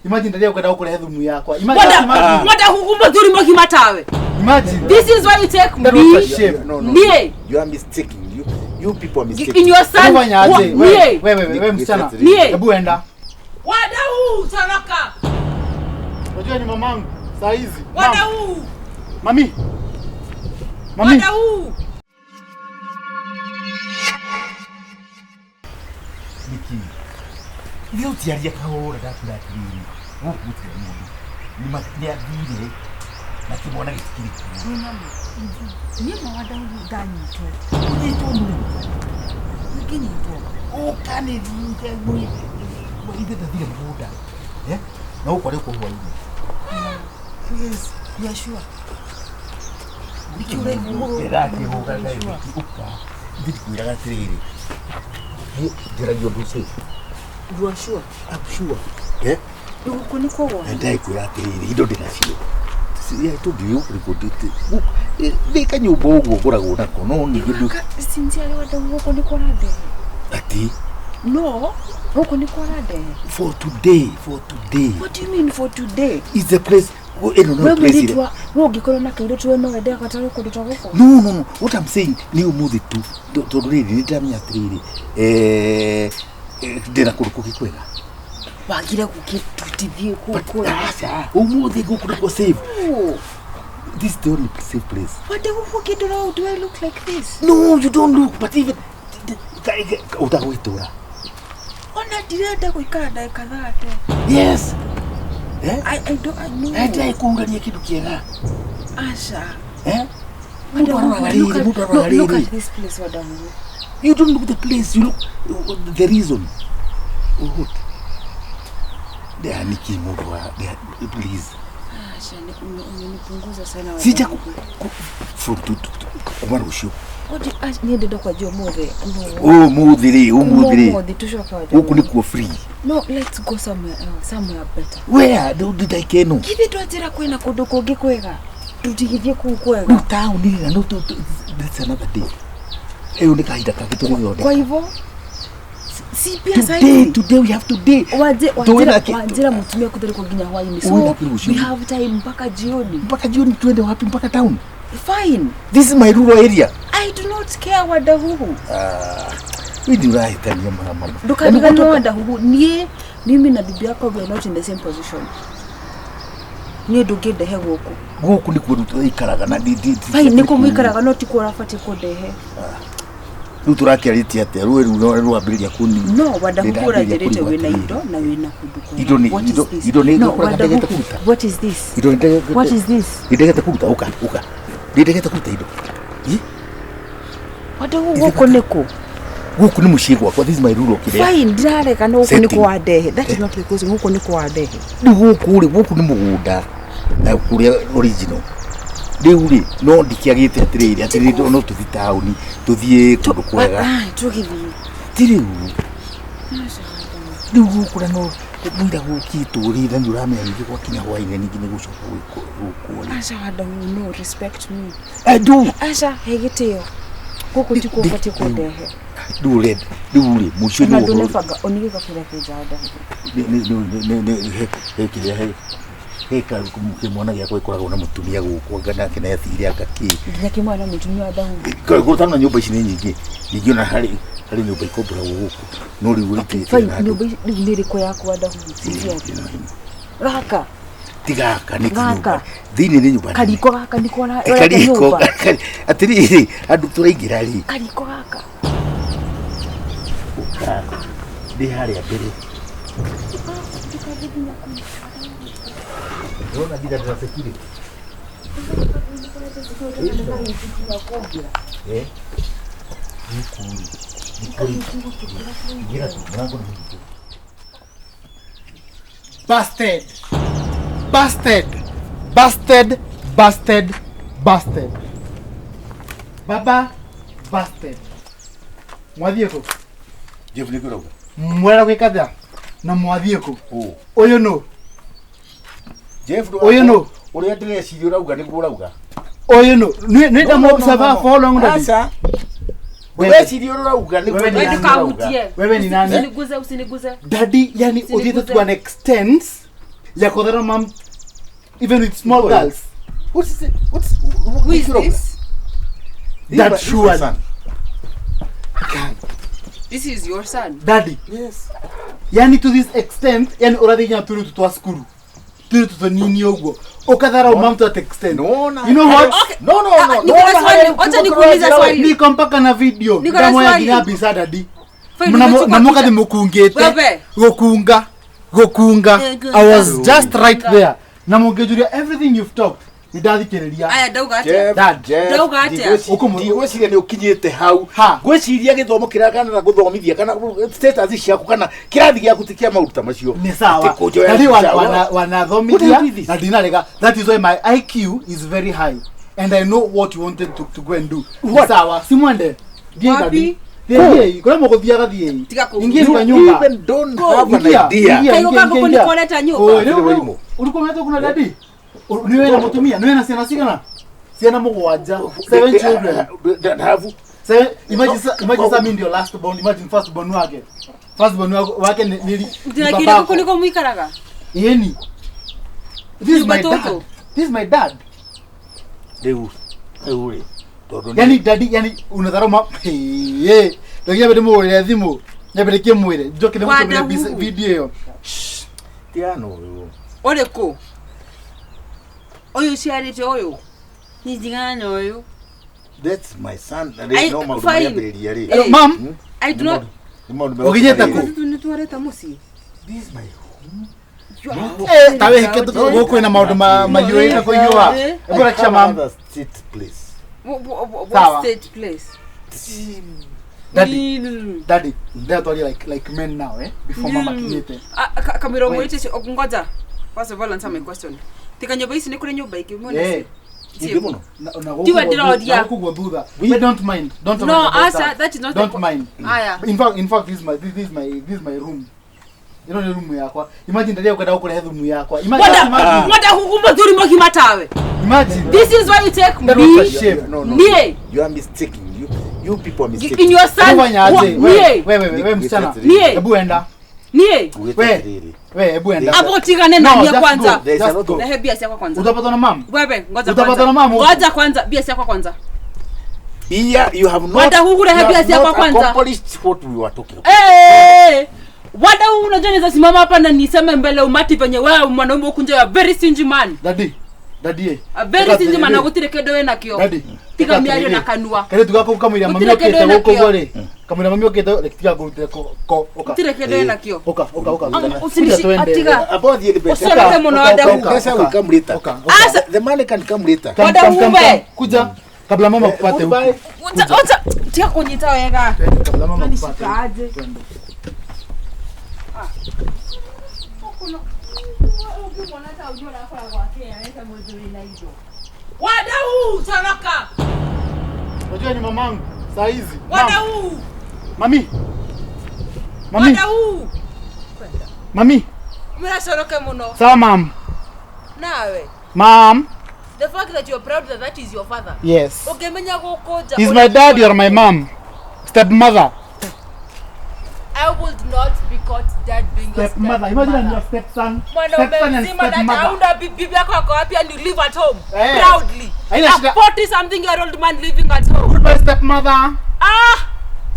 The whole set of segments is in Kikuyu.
Imagine ndaria kwenda kurehe thumu yakwa. Imagine. Wada, Imagine. wada huku muthuri mugima tawe. Imagine. This is why you take That was a me shame. No, no, Nie. You are mistaken. You people are mistaken. in your son. Fanya aje? Nie. Wewe wewe wewe msichana. Nie. Hebu enda. Wada huu toroka. Unajua ni mamangu saa hizi. Wada Mam. huu. Mami. Mami. Wada huu. Niki. Ithe ũtiaria kahũra ndakwĩra atĩrĩrĩ, gũkũ gũtirĩ mũndũ. Nĩ athire na kĩmwana gĩtikĩrĩ kuo. Niĩ ma Wadahuhu ndanyitwo. Ũnyitwo nũ? Ngĩnyitwo. Ũka nĩ ithe ndathire mũgũnda. Eh? Na gũkũ arĩ kũu hwainĩ. Yes. You are sure? Ndĩrakĩhũga ngai ũka. Ithe ndikwĩraga atĩrĩrĩ. Niĩ njaragia ũndũ safe. You are sure? I'm sure. Eh? Rĩu gũkũ nĩ kwa Na ndakwĩra atĩrĩrĩ, indo ndĩnacio. Tũngiuga kũrĩkũ nĩ kanyũmba ũguo ngoragwo nako no ningĩ ndũ Sincerely Wadahuhu gũkũ nĩ kwa ũrandehe. atĩ No, gũkũ nĩ kwa ũrandehe. for today, for today What do you mean for today? is the place ĩno We no place mũirĩtu ĩrĩa wa we ũngĩkorwo na kairĩtu we no wende agatwarwo kũndũ ta gũkũ? No, no, no, what I'm saying nĩ ũmũthĩ tu tondũ rĩrĩ nĩ ndĩramenya atĩrĩrĩ, ndĩna kũndũ kũngĩ kwega. Wagire gũkĩtutithie kũu But kwega. aca, ũmũthĩ gũkũ nĩkuo safe. Oh, This is the only safe place. Wadahuhu ũkĩndora ũũ, do I look like this? No, you don't look, but even ũtagwĩtũra. Ona ndirenda gũikara ndagĩka 30. Yes. Eh? I don't, I know. Ndai kũhurania kĩndũ kĩega. Aca. Eh? Mũndũ aroraga Look rĩrĩ, at- mũndũ aroraga look at rĩrĩ. this place, Wadahuhu. You don't look the place, you look the reason. What? Nĩaniki mũndũ wa please. Aca, umenipunguza sana Sija Wadahuhu. from kuma rũciũ. What do you- aca, niĩ ndĩrenda kwanjia ũmũthĩ. No. Ũmũthĩ rĩ, ũmũthĩ rĩ. Ũmũthĩ tũcoke Wadahuhu. Gũkũ nĩkuo free. No, let's go somewhere else, somewhere better. Where? Ndũndĩtaike ĩno. Githĩ twanjĩra kwĩna kũndũ kũngĩ kwega? Tũtigithie kũu kwega. Rĩu taũni rĩ, na no that's another day. Ĩyo nĩ kahinda kangĩ tũgũthondeka. Kwa hivyo si pia Today, saizi. today we have today. Tuwe na Wanjĩra mũtumia kũtherũka nginya hwainĩ. Uwe na So kĩrũcio. we have time mpaka jioni. Mpaka jioni tuende wapi? Mpaka town. Fine. This is my rural area. I do not care Wadahuhu. We nĩ ũrahĩtania mama. Ndũkariganĩrwo Wadahuhu. Niĩ mimi na bibi yako we are not in the same position. Niĩ ndũngĩndehe gũkũ. Gũkũ nĩkuo rĩu tũikaraga na Fine, nĩkuo mũikaraga no tikuo ũrabatiĩ kũndehe. Rĩu tũrakĩarĩtie atĩa? Rũĩ rũu no rwambĩrĩria kũni. No, Wadahuhu Ndĩrambĩrĩria ũranjĩrĩte kũrigwo wĩna atĩrĩrĩ. indo na wĩna kũndũ kwega. Indo nĩ- What is indo- this? indo nĩ No, ngũkũraga ndegete Wadahuhu, kũruta. what is this? Indo nĩ What is this? ndegete kũruta ũka ũka. Nĩ ndegete kũruta indo. Ĩ? Wadahuhu gũkũ nĩkũ? Gũkũ nĩ mũciĩ gwakwa. This is my rural kĩrĩa. Fine, ndirarega no gũkũ Setting. nĩkũ wandehe. That is not the question. Gũkũ nĩkũ wandehe. Rĩu gũkũ rĩ, gũkũ nĩ mũgũnda na kũrĩa original. Rĩu rĩ, no ndikĩagĩte atĩrĩrĩ, atĩrĩrĩ no tũthiĩ taũni, tũthiĩ kũndũ kwega. Ah, tũgĩthiĩ. Ti rĩu. Rĩu gũkũ na no mũira gũkĩtwo rĩ, na nĩ ũramenya ningĩ gwakinya hwainĩ ningĩ nĩ gũcoka gwĩkwo rĩ. Aca Wadahuhu, no respect me. I do. Aca, he gĩtĩo. Gũkũ tikuo ũbatiĩ kũndehe. Rĩu ũrenda, rĩu rĩ, mũico Ona nĩ ũhoro. ndũnebanga, onige gabira kĩnja Wadahuhu. He kĩrĩa he he kĩmwana gĩakwa gĩkoragwo na mũtumia gũkũ anga nake nĩ athire anga kĩ. Nginya kĩmwana mũtumia Wadahuhu. Gũtano na nyũmba ici nĩ nyingĩ. Ningĩ ona harĩ nyũmba ikomboragwo gũkũ. No rĩu Okay, rĩtirĩ fine, na andũ. nyũmba ici rĩu nĩ ĩrĩkũ yaku Wadahuhu? Sincerely. Gaka, Ti gaka nĩ Gaka. kĩnyũmba. Thĩinĩ nĩ nyũmba nene. kariko gaka nĩko ũrenda Kariko nyũmba. atĩrĩrĩ andũ tũraingĩra rĩ. Kariko gaka. Ũka ndĩ harĩa mbere. Ndĩrona nginya ndĩna security. Eh? Gũkũ rĩ, nĩ kũrĩ ingĩra tu, mũrango nĩ mũhinge. Busted. Busted. Busted. Busted. Busted. Baba busted. Mwathiĩ kũ? Jeff nĩ kũrauga. Mwera gwĩka atĩa? Na mwathiĩ kũ? Ũ. Ũyũ nũ? Jeff Ũyũ nũ? Ũrĩa ndĩreciria ũrauga nĩguo ũrauga. Ũyũ nũ? Nĩ ndamu-observe for how long daddy? Aca. Ũreciria ũrĩa ũrauga nĩguo Wewe ni ndĩreciria nani? ũrauga. Wewe ni nani? Usiniguze, usiniguze. Daddy, yani Usiniguze. uthiĩte to an extent Ya kudharau mam even with small Boy. girls. What's it? What's Who is this? That surely. This is your son. Daddy. Yes. Yani to this extent, yani ũrathiĩ tũrĩ twa cukuru. Tũrĩ tũtũnini ũguo. Ũkatharau mam to that extent. No, na. You know what? Okay. No, no, Ah, no. niko na swali. Wacha nikuulize swali. Niko mpaka na video. Niko na Ndamoya swali. nginya mbica daddy. Fine, Na umechukua mukathi picha. mũkungĩte. Wewe. Gũkunga. Gũkunga. Gũkunga. I was just right there. Na mũngĩnjũria everything you've talked. Nĩndathikĩrĩria. Aya ndauga atĩa? Jeff, Dad. Jeff, Ndauga atĩa? ndigwĩciria nĩ ũkinyĩte hau. Ha. Ngwĩciria gĩthomo kĩrĩa kana na gũthomithia kana status ciaku kana kĩrathi gĩaku ti kĩa maũndũ ta macio. Nĩ sawa. Atĩ kũnjoya Daddy mbica, wanathomithia What is this? na ndinarega. That is why my IQ is very high. And I know what you wanted to go and do. Nĩ What? sawa. Simwende. Thiĩ Wapi? daddy. Thiĩ kũrĩa mũgũthiaga thiĩi. Tiga kũ- Ingia kwa You nyumba. even don't Go. have an Ingia, idea. ingia, Kaigo ingia, kangu ingia. kunikoleta nyumba. Oi, rĩu- Ndĩrĩ waimũ. Ulikuwa umeletwa kuna daddy? Ni wewe na mutumia, ni wewe na ciana cigana? Ciana mũgwanja. Seven children. Have Seven, imagine imagine sa mimi ndio last born, imagine first born wake. First born wake ni Ndinakiri babako. kuko niko mwikaraga. Yeni. This is my Nyumba dad. toto. This is my dad. rĩu rĩu rĩ tondũ nĩ- Yani daddy, yani unadharau ma hey. Ndio nyambe ndimũhũrĩre thimũ. Nyambe ndĩkĩmwĩre. Njoke ndĩmũtũmĩre Wadahu. video ĩyo. Tiano ũyũ. Ũrĩkũ? Ũyũ ũciarĩte ũyũ. Niĩ ndigana na ũyũ. That's my son. I- Rĩ no maũndũ fine. marĩa rĩ. Eh. Mam, I do not. Nĩ maũndũ Ũkinyĩte megũtũma kũ? rĩrĩ. Nĩ twareta mũciĩ. This is my eh, ta wĩhĩke gũkũ ĩna maũndũ mahiũĩte kũhiũha. Eh. Hebu hakikisha mam. Another state place. Sawa. What state place? Daddy. Mm. Daddy, ndĩratwaria like men now, eh? Before mama akinyĩte. Ah, kamirongo Wait. ĩtĩ ngoja. First of all answer my question. Tika nyũmba ici nĩ kũrĩ nyũmba ingĩ mwena Eh. Ingĩ mũno. Na gũkũ Tiwe guo ndĩroria. na gũkũ guo thutha. We don't mind. Don't No, mind about answer, that. that is not the Don't po- mind. Aya. In fact this is my this is my room. Ĩno nĩ room yakwa. Imagine ndaria ũkwenda gũkũrehe thumu yakwa. Imagine Wada, imagine. wada huku mũthuri mũgima tawe. Imagine. This is why you take That was a me shame. No, no. Nie. You are mistaking. You people are mistaking. in your son. Fanya aje? Wa- Nie. Wewe wewe msichana. Nie. Hebu enda. Nie. Ngwĩte We. atĩrĩrĩ. We hebu enda. Hapo tigane na No, nie just kwanza. go. There is a Just lot go. of- Rehe bia ciakwa kwanza. Utapatwa na mam. Wewe ngoja Utapatwa kwanza. na mama huku. Ngoja kwanza bia ciakwa kwanza. Here you have not. Wada huku rehe you bia have ciakwa not kwanza. accomplished what we were talking about. Eh! Wada huu unajua naweza simama hapa na niseme mbele umati venye wewe mwanaume huku nje you are very stingy man. Daddy. Daddy. eh. A very stingy man na gutire kindu wĩ nakĩo. Daddy. Tiga mĩario na kanua. Kare tugaku kamwira mami Gũtirĩ okite kĩndũ gũkũ wĩnakĩo. guo rĩ. Kamwira mami okite reke tiga ngũrutĩre ko ũka. Gũtirĩ kĩndũ wĩ nakĩo. Ũka ũka ũka. Usinishi- Kuja twende. atiga. About the pesa. Usiongeze mũno Uka, wada uka, huu. uka, Pesa uka. will come later. Uka, uka. Asa The money can come later. Come, Wada come, come, uwe. come. Kuja kabla mama kupate huku. Goodbye. Uta uta tiga kunyita wega. Twende, kabla mama kupate. Unanishika aje? Twende. Wadau toroka. Unajua ni mamangu saa hizi. Mam. Wadau. Mami. Mami. Wadau. Mami. Mnasoroke muno. Sawa mam. Nawe. Mam. The fact that you're proud that that is your father. Yes. Ũngĩmenya gũkũnja. He's my dad, you're my mom. Stepmother. I would not be caught dead being your Stepmother. Imagine I'm your stepson. Mwanaume Stepson and mzima na stepmother. hauna bibi yako ako wapi and you live at home Eh. proudly. Haina A shida. 40 something year old man living at home. Goodbye stepmother. Ah!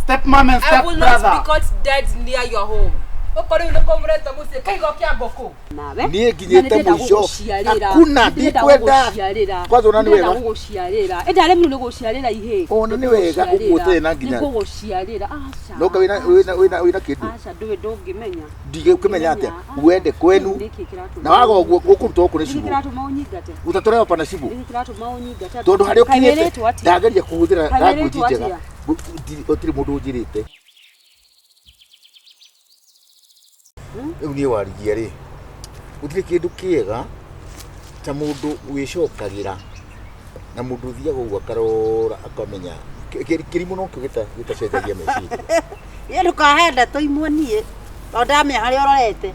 Stepmom and I will not be stepbrother. caught dead near your home. Ũkorwo nĩ kũmũreta mũciĩ kaigo kĩa ngũkũ. Nawe Niĩ nginyĩte mũico. Hakuna, ndikwenda. Kwanza ona nĩ wega. Gũgũciarĩra ĩndĩ arĩa nĩ gũciarĩra ihĩ. Ona nĩ wega ũguo ũtarĩ na nginya. Nĩngũgũciarĩra aca. No ka wĩna kĩndũ. Aca ndũĩ ndũngĩmenya. Ndigĩkĩmenya atĩa. Wende kwenu. Nĩkĩ kĩratũma Na waga ũguo ũkũrutwo gũkũ nĩ Nĩkĩ cibũ. kĩratũma ũnyingate? Ũtatũrewa pana cibũ. Nĩkĩ kĩratũma ũnyingate? Tondũ harĩa Kaĩ ũkinyĩte wĩrĩtwo atĩa? ndageria kũhũthĩra Kaĩ language wĩrĩtwo njega. atĩa? Gũtirĩ mũndũ ũnjĩrĩte. Rĩu niĩ warigia rĩ, gũtirĩ kĩndũ kĩega ta mũndũ wĩcokagĩra na mũndũ ũthiaga ũguo akarora akamenya kĩrimũ nokĩo gĩtacenjagia meciria. Ye ndũkahe ndeto imwe niĩ tondũ ndamenya harĩa ũrorete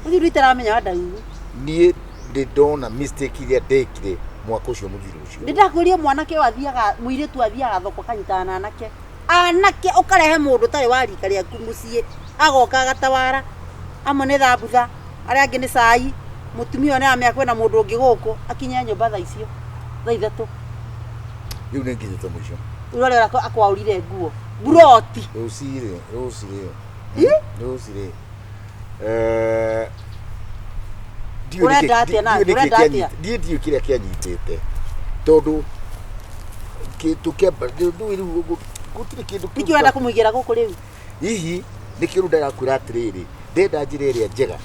ũthiĩ rĩu itaramenya wandaihu. Niĩ ndĩ ndona mistake iria ndekire mwaka ũcio mũthiru ũcio. Nĩ ndakwĩrire mwanake ũyũ athiaga mũirĩtu athiaga thoko akanyitana na anake anake ũkarehe mũndũ ũtarĩ wa rika rĩaku mũciĩ agoka agatawara amwe nĩ thambutha arĩa angĩ nĩ cai Mũtumia ũyũ nĩaramenya kwĩna mũndũ ũngĩ gũkũ akinye nyũmba thaa icio thaa 3. Rĩu nĩ nginyĩte mũico. Ũrĩa ũrĩa akwaũrire nguo buroti. Rũciĩ rũciĩ rũciĩ ndiũĩ Ũrenda nĩkĩ- atĩa na- ndiũĩ nĩkĩ ũrenda atĩa? niĩ ndiũĩ kĩrĩa kĩanyitĩte tondũ kĩndũ kĩa rĩu rĩu gũtirĩ kĩndũ Nĩkĩ ũrenda kũmũigĩra gũkũ rĩu? Hihi nĩkĩo rĩu ndĩrakwĩra atĩrĩrĩ, ndenda njĩra ĩrĩa njega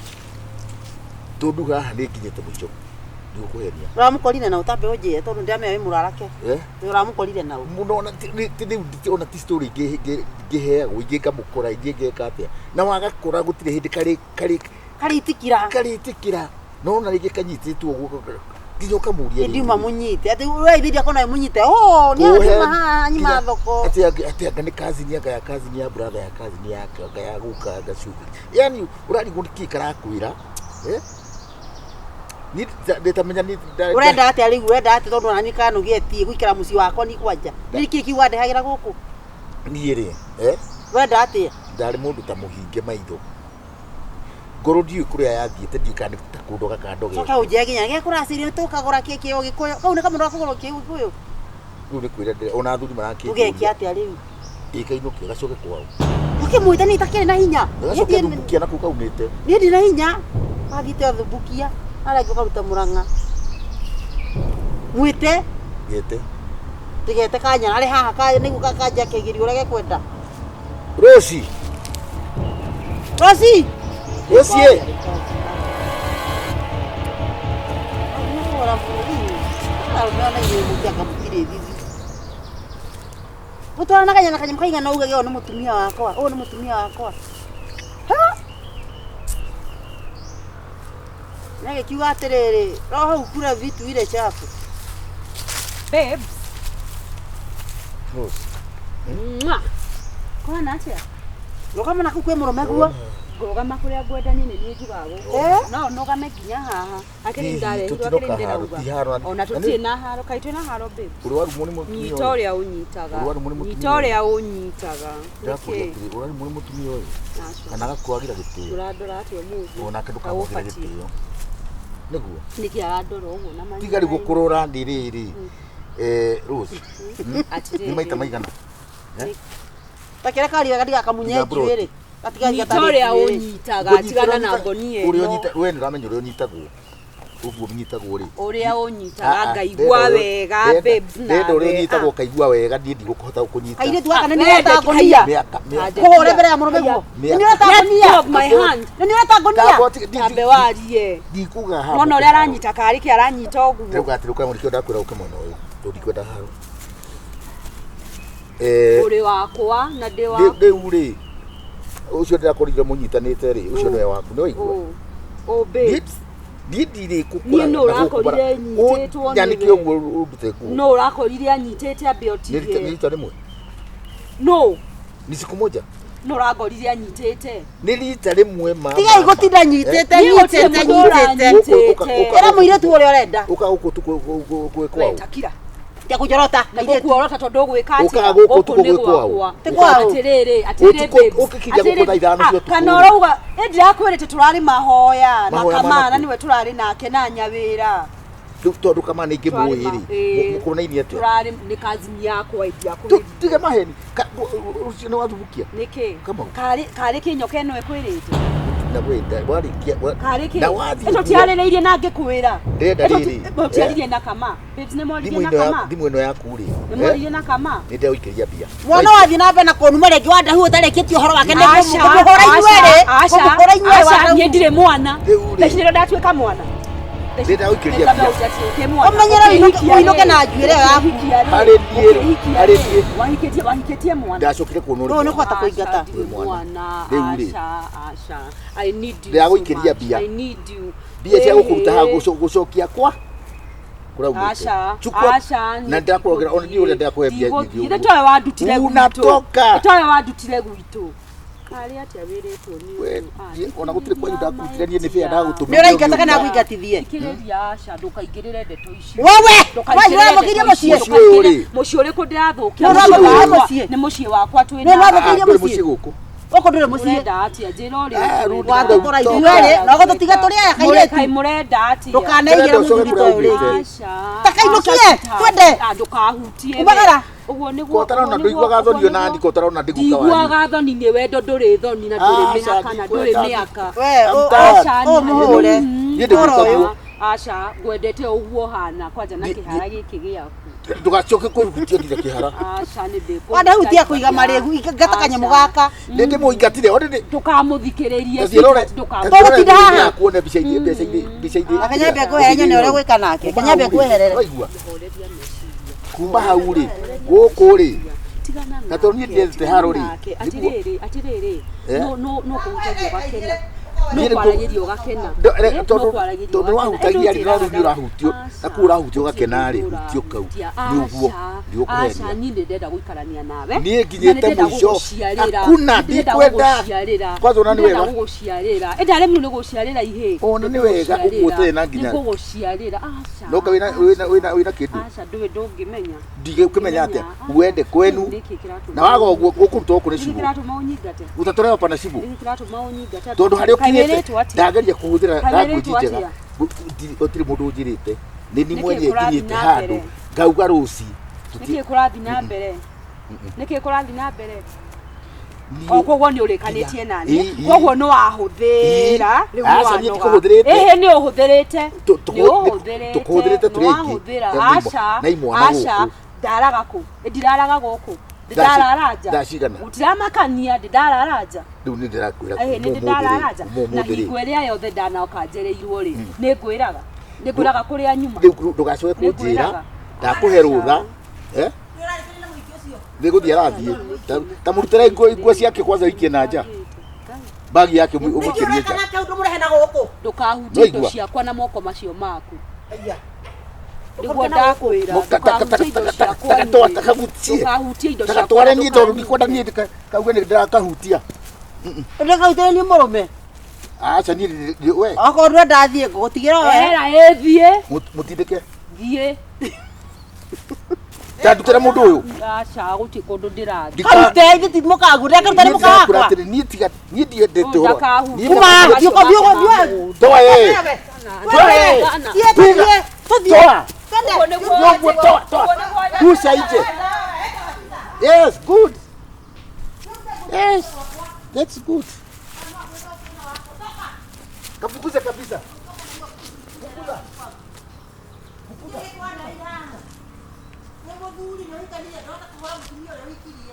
tondũ haha nĩ nginyĩte mũico, ndigũkũhenia. Ũramũkorire na ũtambe ũnjĩre tondũ ndĩramenya wĩ mũrarake. Eh? Ũramũkorire na ũ? Mũno ona rĩu ona ti story ingĩheagwo, ingĩ ngamũkora, ingĩ ngeka atĩa, na wagakora gũtirĩ hĩndĩ karĩ karĩ Karĩtĩkĩra. Karĩtĩkĩra no ona rĩngĩ kanyitĩtwo ũguo nginya ũkamũria. Ndiuma mũnyite. Atĩ we ithe ndiakona wĩ mũnyite. Oh, nĩ anyuma haha anyuma thoko. Atĩ anga anga nĩ cousin, anga ya cousin ya brother ya cousin ya anga ya guka anga cuku. Yani ũrarigwo nĩ kĩĩ karakwĩra. Eh? Ni ndĩtamenya ni Ũrenda atĩa rĩu? Ũrenda atĩa tondũ ona niĩ kanũgĩtie gũikara mũciĩ wakwa ni kwanja. Nĩ kĩĩ kĩu wandehagĩra gũkũ? Niĩ rĩ, eh? Ũrenda atĩa? Ndarĩ mũndũ ta mũhinge maitho. Ngoro ndiũĩ kũrĩa yathiĩte, ndiũĩ kana nĩ ta kũndoga kandogete. Coka ũnjĩre nginya gĩkũracĩrio tũkagũra kĩ kĩ Ũgĩkũyũ. Kau nĩ kamũndũ ga kũgũrwo kĩ Ũgĩkũyũ. Rĩu nĩ kwĩra ndĩra ona athuri marakĩnjũria. Ũgeke atĩa rĩu? Ĩ kainũke gacoke kwao. Ũkĩmwĩta niĩ itakĩrĩ na hinya. Gacoke thumbukia na kũu kaumĩte. Niĩ ndina hinya. Wathiĩte thumbukia arĩa ũkaruta Mũrang'a. Mwĩte. Gete. Ndigete kanya arĩ haha kanya nĩguo kanja kegerio ũrĩa gekwenda. Rosi. Rosi. Rosi. Mũtwaranaga na kanyamũ kaigana ugage ũyũ nĩ mũtumia wakwa, ũyũ nĩ mũtumia wakwa. Ha? Nĩagĩkiuga atĩrĩrĩ, roho ukula vitu ile chafu. Babes. Rose. Mwah. Kwana atĩa? Rũgama naku kwĩ mũrũme guo. Ngũrũgama kũrĩa ngwenda niĩ nĩ niĩ njugaga gũkũ. Eh? No nũgame nginya haha. Akĩrĩ Hihi, ndarehirwo tũtinoka akĩrĩ haro, ndĩrauga. ti haro. Ona tũtirĩ na haro, kaĩ twĩna haro babes. Ũrwarumwo nĩ mũtumia Nyita ũyũ. ũrĩa ũnyitaga. Ũrwarumwo nĩ mũtumia Nyita ũyũ. ũrĩa ũnyitaga. Ndĩrakũria Nĩkĩ? atĩrĩ, ũrarumwo nĩ mũtumia ũyũ. Aca. Kana agakwagĩra gĩtĩo. Ũrandora atĩa ũmũthĩ? Onake ndũkamwagĩre Ũbatiĩ. gĩtĩo. Nĩguo. Nĩkĩ arandora ũguo na maitho? Tiga rĩu gũkũrora nĩ rĩrĩ. Rose. Atĩrĩrĩ. Nĩ maita maigana? Eh? Ta kĩrĩa kari wega ndigakamunye Tiga bro. njuĩrĩ. Gatigaria Nyita ũrĩa ũnyitaga, tigana na ngonie Ũrĩa ĩno. ũnyita, we nĩ ũramenya ũrĩa ũnyitagwo. Ũguo ũnyitagwo rĩ. Ũrĩa ũnyitaga Ah, ah, ngaigua wega babes ndenda ũrĩa nawe. ũnyitagwo ũkaigua wega, niĩ ndigũkũhota gũkũnyita. Kairĩtu gaka nĩ Ah, nĩũreta ngonia. Mĩaka, mĩaka. Kũhũre mbere ya mũrũme guo. Nĩ nĩũreta Let ngonia. go of my hand. Nĩ nĩũreta ngonia. Ndakwa ti- ndi- Tambe warie. Ndikuga haha. Mwana ũrĩa aranyita karĩ kĩ aranyita ũguo. Ndĩrauga atĩrĩ, ũkamwe nĩkĩo ndakwĩra ũke mwena ũyũ. Tondũ ndikwenda haro. Ũrĩ wakwa na ndĩ waku. Rĩu rĩ, ũcio ndĩrakorire mũnyitanĩte rĩ, ũcio nĩwe waku, nĩ waigua? Oh, oh babes. Niĩ ndirĩ kũkũra Niĩ nũ na gũkũ ũrakorire bara. nyitĩtwo Ya nĩwe. nĩkĩo ũguo ũndute nguo. No ũrakorire anyitĩte ambe Nĩ rita ũtige. nĩ rita rĩmwe. No, Ni siku moja. no ũrakorire anyitĩte. Nĩ rita rĩmwe mama. Tigai gũtinda nyitĩte Niĩ gũtirĩ nyitĩte mũndũ nyitĩte. ũranyitĩte. Ĩra mũirĩtu ũrĩa ũrenda. Ũka gũkũ tukũ gwĩ We kwao. takira. Tiga kũnjorota kairĩtu. Gũkuorota tondũ ũgwĩka atĩa? Ũkaga gũkũ Gũkũ ũtukũ nĩ gwĩ kwao. gwakwa. Ti kwao. Atĩrĩrĩ, atĩrĩrĩ Ũtukũ- babes. ũgĩkinya gũkũ thaa 5 cia ũtukũ Kana rĩ. ũrauga, ĩ ndĩrakwĩrĩte tũrarĩ mahoya na Mahoya Kamana manakũ? nĩwe tũrarĩ nake na Nyawĩra. Rĩu tondũ Kamana nĩ ingĩmũĩ Tũrarĩ rĩ, ĩĩ. mũkũranaini atĩa? Tũrarĩ nĩ cousin yakwa ingĩakwĩrire. Tiga maheni. Ũcio nĩ wathubukia. Nĩkĩ? Kamau. Karĩ karĩ kĩ nyoka ĩno ĩkwĩrĩte? Na wenda warĩkia Karĩ kĩ? na wathiĩ Ĩ ũguo. tũtiarĩrĩirie na ngĩkwĩra. Ndĩrenda Ĩ rĩrĩ, Mũtiaririe na Kama. Babes nĩ mwaririe Thimũ na ĩno ya- Kama. thimũ ĩno yaku rĩ. Nĩ mwaririe na Kama. Nĩ ndĩraũikĩria mbia. Mwana wathiĩ na mbere na kũnuma rĩngĩ wandahu ũtarĩkĩtie ũhoro wake nĩ Aca, kũmũhũra inyuerĩ. aca, Kũmũhũra inyuerĩ aca, wandahu. niĩ ndirĩ mwana. Rĩu rĩ. Thaa ici nĩrĩo ndatuĩka mwana. Ndĩraũikĩria mbia. Ũmenyere ũinũke na njuĩrĩ ĩyo yaku. Harĩ niĩ, harĩ niĩ. Wahikĩtie wahikĩtie mwana. Ndacokire kuona Rĩu nĩ ũrĩ kũhota kũingata. Aca, ndirĩ mwana. Rĩu rĩ. Aca, aca. I need you. Ndĩragũikĩria so much. mbia. I need you. mbia cia gũkũruta haha Ĩhĩ. gũcokia kwa kũraumĩte. Aca, Chukua- aca, na ndĩrakũrogera ona niĩ ũrĩa ndĩrakũhe mbia nyingĩ Ithe ũguo. towe wandutire gwitũ. Unatoka. Towe wandutire gwitũ. Karĩ atĩa wĩrĩtwo nĩ We, ũyũ? Ah, niĩ ona gũtirĩ kwanyu ndakũrutire niĩ nĩ bĩa Nĩ ndagũtũmire ũraingata kana ngũingatithie? Thikĩrĩria aca ndũkaingĩrĩre ndeto icio. Wewe, we Ndũkaingĩrĩre ũrathũkĩirie ndeto icio. mũciĩ. Mũciĩ ũyũ rĩ. Mũciĩ ũrĩkũ ndĩrathũkia? Nĩ Mũciĩ ũrathũkĩirie wakwa. mũciĩ. Nĩ mũciĩ wakwa twĩ Nĩ ũrathũkĩirie Ndũrĩ mũciĩ. mũciĩ gũkũ. Gũkũ ndũrĩ mũciĩ. Mũrenda atĩa? Njĩra ũrĩa Ah, ũkwenda. rudi Watũkora Toka. ithuerĩ, no gũtũtiga tũrĩ aya Mũre- kairĩtu. Kaĩ mũrenda atĩa? Ndũkaneigĩre Ndĩrenda ũcoke mũthuri kũrĩa ta ũyũ umĩte. rĩngĩ. Aca. Ta kainũkie, Aca, sweetheart. twende. Ah, ndũkahutie we. Umagara. Ũguo nĩguo Ko ũtarona ũguo nĩguo- ndũiguaga thoni ũguo ona nĩguo- ni ko ũtarona ndiguka wanyu. Ndiguaga thoni nĩ wendo ndũrĩ thoni na ndũrĩ Aca, mĩhaka na ndũrĩ ndikwenda. mĩaka. We, I'm ũ- tired. Aca, ũ mũhũre. Niĩ ndĩgwĩka Ũhoro ũyũ. guo. Aca, ngwendete ũguo hana kwanja na Ndi- kĩhara gĩkĩ gĩaku. Ndũgacoke kũhutia nginya kĩhara. Aca, nĩ ndĩkũhutia Wandahutia kũiga marĩgu, ngata kanyamũ gaka. Nĩ ndĩmũingatire one nĩ Ndũkamũthikĩrĩrie Tũthiĩ sweetheart, Tũgũtinda haha. kuone mbica-inĩ mbica-inĩ mbica-inĩ. Na Kanyambe ngwehere nyone ũrĩa gwĩka nake. Kanyambe ngweherere. Waigua? Kuma hau rĩ, gũkũ rĩ, Tigana na tondũ niĩ ndiendete haro rĩ, nake. Atĩrĩrĩ, atĩrĩrĩ, Eh? no no no kũhutagia ũgakena. No Niĩ nĩ kũ- kwaragĩria ũgakena. Ndo- Eh, no tondũ kwaragĩria tondũ ũgakena. wahutagia rĩ, Ĩndĩ no rĩu nĩ ũnjĩraga, ũrahutio na aca, kũu ũrahutio ũgakena rĩ, gũtirĩ hutio kau ũrahutia. nĩ ũguo Aca, ndigũkũhenia. aca, niĩ nĩ ndĩrenda gũikarania nawe. Niĩ Na nginyĩte nĩ ndĩrenda mũico. gũgũciarĩra. Hakuna, Nĩ ndĩrenda ndikwenda. gũgũciarĩra. Kwanza ona nĩ Nĩ ndĩrenda wega. gũgũciarĩra. Ĩndĩ aremwo nĩ gũciarĩra ihĩĩ. Ona nĩ wega ũguo ũtarĩ na nginya- Nĩ ngũgũciarĩra. Aca. No ka wĩna kĩndũ Aca, ndũĩ ndũngĩmenya. ndigũkĩmenya atĩa wende kwenu Nĩkĩ kĩratũma na waga ũguo ũkũrutwo gũkũ nĩ Nĩkĩ cibũ kĩratũma ũnyingate? ũtatũreo pana cibũ Nĩkĩ kĩratũma ũnyingate? tondũ harĩa Kaĩ ũkinyĩte wĩrĩtwo atĩa? ndageria kũhũthĩra Kaĩ language wĩrĩtwo njega atĩa? Gũtirĩ mũndũ ũnjĩrĩte nĩ ni Nĩkĩ mwenye kũrathiĩ nginyĩte na handũ mbere? ngauga rũci Nĩkĩ kũrathiĩ na mbere? Nĩkĩ kũrathiĩ na mbere? Niĩ- O koguo nĩ ũrĩkanĩtie na niĩ. Ĩ, ĩ. Koguo nĩ wahũthĩra. Rĩu nĩ Aca, niĩ wanoga. ndikũhũthĩrĩte. Ĩhĩ nĩ ũhũthĩrĩte. Nĩ ũhũthĩrĩte. Tũkũhũthĩrĩte Nĩ tũrĩ aingĩ. wahũthĩra. Na imwa- Aca. na imwana Aca. gũkũ. Ndaraga kũ? Ndiraraga gũkũ. Ndarara nja. Thaa cigana? Gũtiramakania ndarara nja. Rĩu nĩ ndĩrakwĩra Ĩhĩ nĩ kuma ũmũthĩ rĩ, ndarara nja. kuma Na ũmũthĩ rĩ, hingo ĩrĩa yothe ndanoka njereirwo rĩ, nĩ ngwĩraga. Nĩ ngwĩraga kũrĩa nyuma. rĩu ndũgacoke kũnjĩra Nĩngwĩraga. ndakũhe rũtha eh? Nĩ gũthiĩ arathiĩ Ta- ta mũrutĩre nguo nguo ciake kwanza ũikie na nja bagi yake ũmũikĩrie Nĩkĩ nja ũreka nake ũndũ mũrehe na gũkũ? Ndũkahutie indo Nĩwaigua? ciakwa na moko macio maku. Aya. Nĩguo ndakwĩra. Mo- ta- ta- ta- Ndũkahutie indo ta- ta- ciakwa takatwa- niĩ. takagutie. Ndũkahutie indo ciakwa tagatware na niĩ tondũ ndũkahutie. ndikwenda niĩ kauge nĩ ndĩrakahutia Ndũkahutie nĩ mũrũme. aca niĩ we Okorwo ndwenda thiĩ ngũgũtigĩra we. Era ĩthiĩ. Mũtindĩke Thiĩ. ta ndutĩre mũndũ ũyũ Aca gũtirĩ kũndũ ndĩrathiĩ. Karute ithuĩ ti mũkagu, ndekaruta nĩ Niĩ mũka ndĩrakwĩra wakwa. atĩrĩ, niĩ tiga niĩ ndiendete ũhoro Ndakahutie. Niĩ Kuma, ndakahutia. thiĩ ũko- thiĩ ũko- thiĩ. Toa ĩ Toa ĩ Thiĩ, tũthiĩ, tũthiĩ. Toa. Twende. Nyoguo, toa toa Rusha nje. Yes, good. Yes, that's good. Kafukuze kabisa. Fukuza. Nĩ mũthuri nĩ ũhikanire, ndahota kũhũra mũtumia ũrĩa ũhikirie.